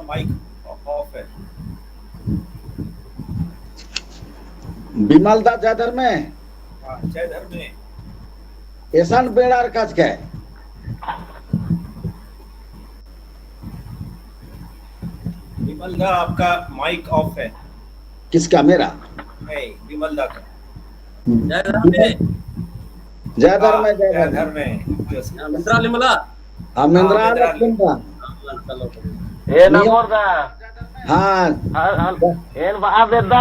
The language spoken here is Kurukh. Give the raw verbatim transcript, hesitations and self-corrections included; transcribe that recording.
माइक ऑफ है। बिमल दा जय धर्मे। हाँ, जय धर्मे। एसन बेड़ार काज के। बिमल दा, आपका माइक ऑफ है। किसका? मेरा? नहीं, बिमल दा का। हम्म। जय धर्मे। जय धर्मे, हाँ, जय धर्मे। जय धर्मे। हाँ, मिंद्रा लिमला। हाँ, मिंद्रा हाँ, मिंद्रा लिमला। ए नमोर दा। हाँ। हाँ, हाँ। एन बआ बेद्दा